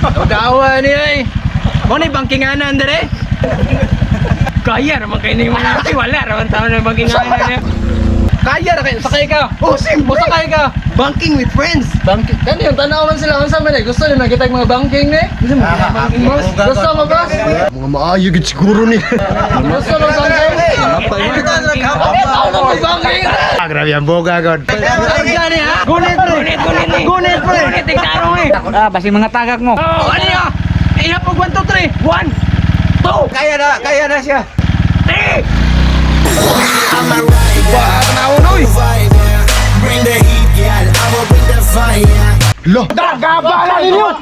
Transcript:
Dawa niya eh. Mo ni bangkinganan dire. Kaya naman kayo na yung mga ate. Wala naman tao na bangkinganan niya. Kaya ra kayo, sakay ka. Oh, simple. Sakay ka. Banking with friends. Banking. Kani yung tanaw man sila unsa man eh. Gusto nila nakita yung mga banking ni. Gusto mo banking, boss? Gusto mo, boss? Mga maayo gid siguro ni. Gusto mo banking? Ano mo banking? Ah, grabe ang boga god. Ay, gani ha. Gunit pre. Gunit, gunit eh. Gunit pre. Gunit, eh, tarong eh. Ah, basi mga tagak mo. Oh, ano ya? Ihapog 1 2 3. 1, 2, Kaya na siya. 3! Bring the heat, yeah. I will bring the fire. Lo. Gaba ninyo.